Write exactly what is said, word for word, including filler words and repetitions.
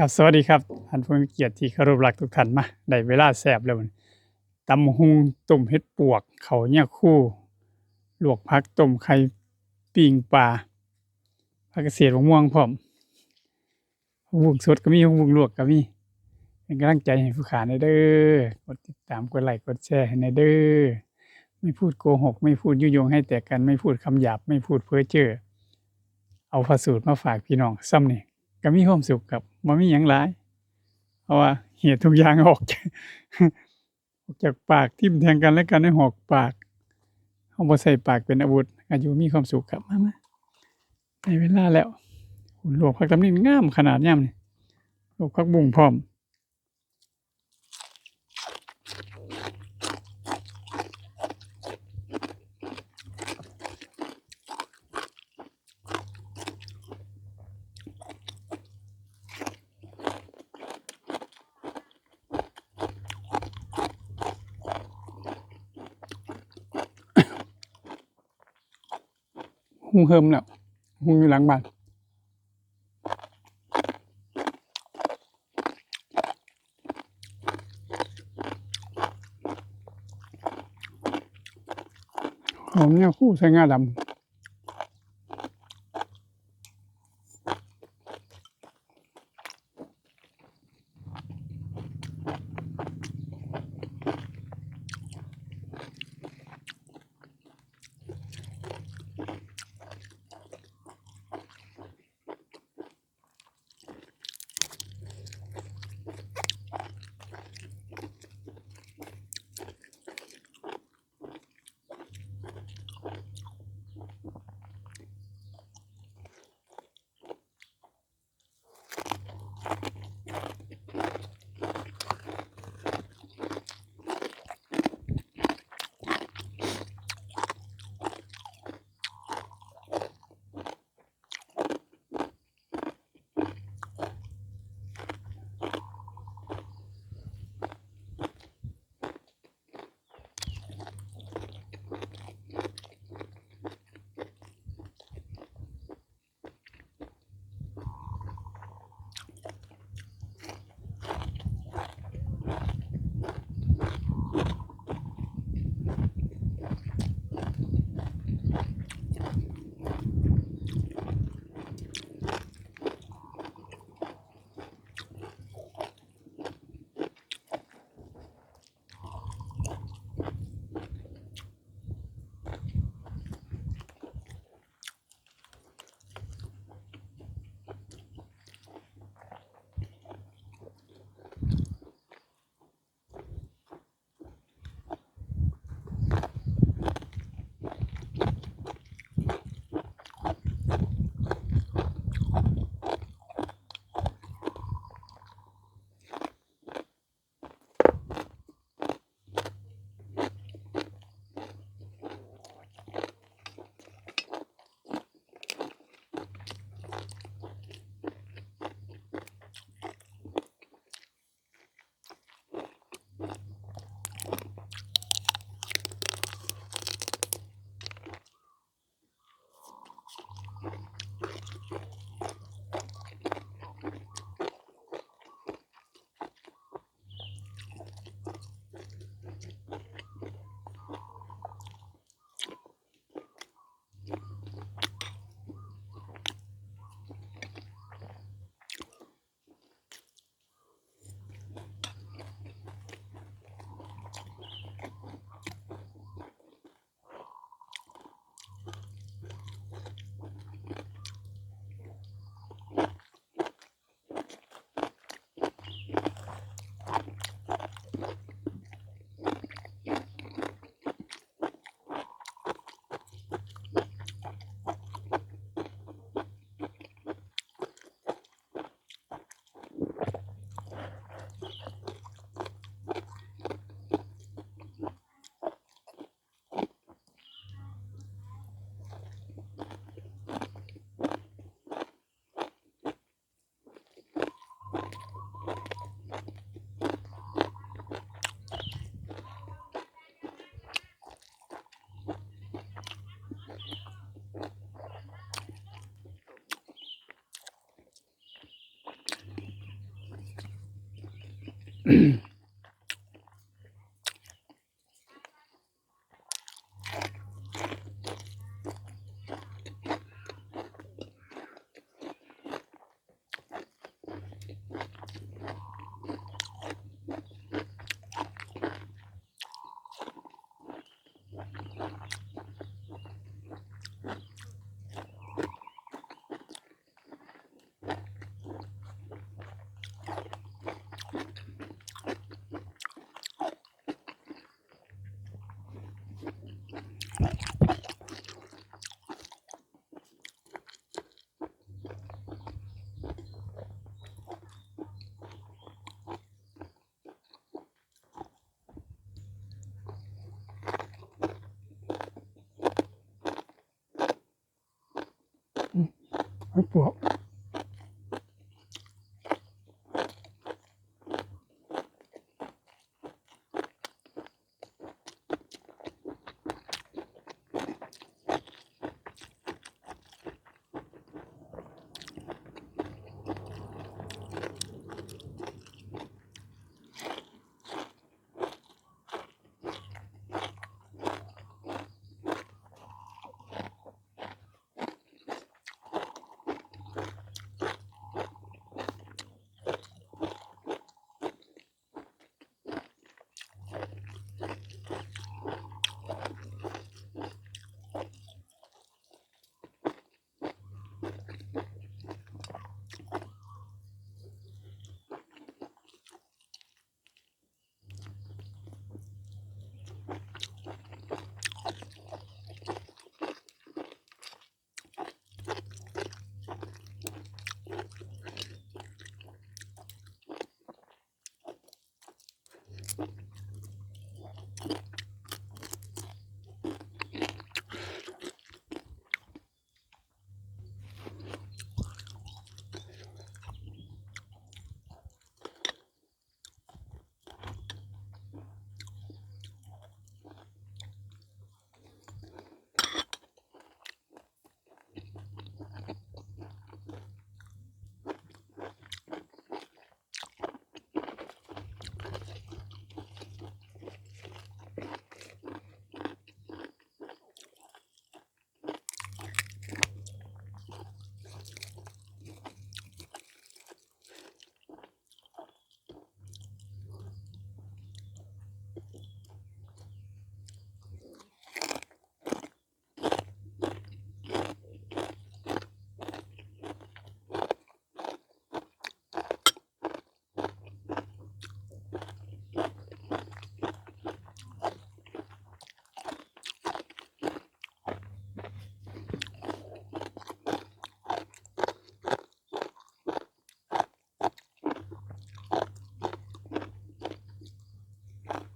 ครับ สวัสดีครับ ท่านผู้มีเกียรติที่เคารพรักทุกท่าน มา ได้เวลาแซ่บแล้วบัดนี้ ตำบักหุ่ง ต้มเห็ดปวก ข้าวเหนียวคู่ ลวกผัก ต้มไข่ ปิ้งปลา ผักกาดเศษ บักม่วงพร้อม ผักบุ้งสดก็มี ผักบุ้งลวกก็มี เป็นกำลังใจให้ผู้ขาแหน่เด้อ กดติดตาม กดไลค์ กดแชร์ให้แหน่เด้อ ไม่พูดโกหก ไม่พูดยุยงให้แตกกัน ไม่พูดคำหยาบ ไม่พูดเพ้อเจ้อ เอาพระสูตรมาฝากพี่น้อง ส่ำนี่ก็มีความสุขครับ บ่มีหยังหลาย เพราะว่าเหตุทุกอย่างออก ออกจากปาก ทิ่มแทงกันและกันในหอกปาก เฮาบ่ใช้ปากเป็นอาวุธ ก็อยู่มีความสุขครับ มา มา ได้เวลาแล้ว ลวกผักตำลึงงามขนาดยามนี้ ลวกผักบุ้งพร้อม หุงเฮิมแล้ว หุงอยู่หลังบ้าน ข้าวเหนียวคู่ใส่งาดำ อืม ให้ปวก อื